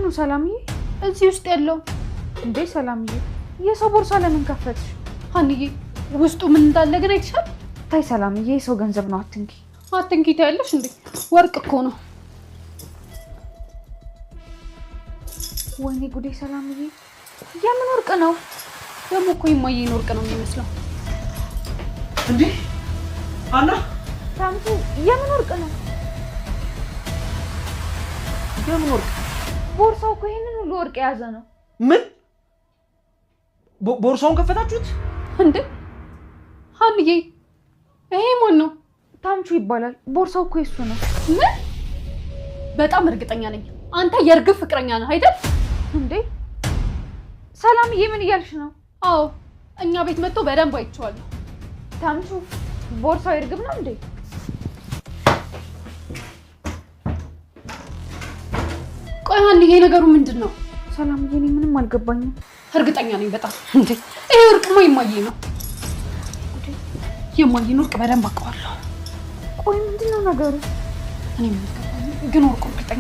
ነው ሰላምዬ? እዚህ ውስጥ ያለው። እንዴ ሰላምዬ፣ የሰው ቦርሳ ለምን ከፈትሽ? ሀንዬ፣ ውስጡ ምን እንዳለ ግን አይተሻል? ታይ ሰላምዬ፣ የሰው ገንዘብ ነው፣ አትንኪ። አትንኪ ትያለሽ እንዴ? ወርቅ እኮ ነው። ወይኔ ጉዴ ሰላምዬ፣ የምን ወርቅ ነው? ደግሞ እኮ የማየን ወርቅ ነው የሚመስለው። እንዴ ሀና፣ ታምቱ፣ የምን ወርቅ ነው? የምን ወርቅ? ቦርሳው እኮ ይሄንን ሁሉ ወርቅ የያዘ ነው። ምን ቦርሳውን ከፈታችሁት? እንዴ ሀንዬ፣ ይሄ ማን ነው? ታምቹ ይባላል። ቦርሳው እኮ የሱ ነው። ምን? በጣም እርግጠኛ ነኝ አንተ የእርግብ ፍቅረኛ ነህ አይደል? እንዴ ሰላምዬ፣ ምን እያልሽ ነው? አዎ፣ እኛ ቤት መጥቶ በደንብ አይቼዋለሁ። ታምቹ፣ ቦርሳው የእርግብ ነው እንዴ? ቆይ ሀንዬ፣ ነገሩ ምንድን ነው? ሰላምዬ፣ እኔ ምንም አልገባኝም። እርግጠኛ ነኝ በጣም። እንዴ ይሄ ወርቅማ የማዬ ነው። የማዬን ወርቅ በደንብ አውቀዋለሁ። ቆይ ምንድን ነው ነገሩ? እኔ ምን ገባኝ ግን ወርቁ እርግጠኛ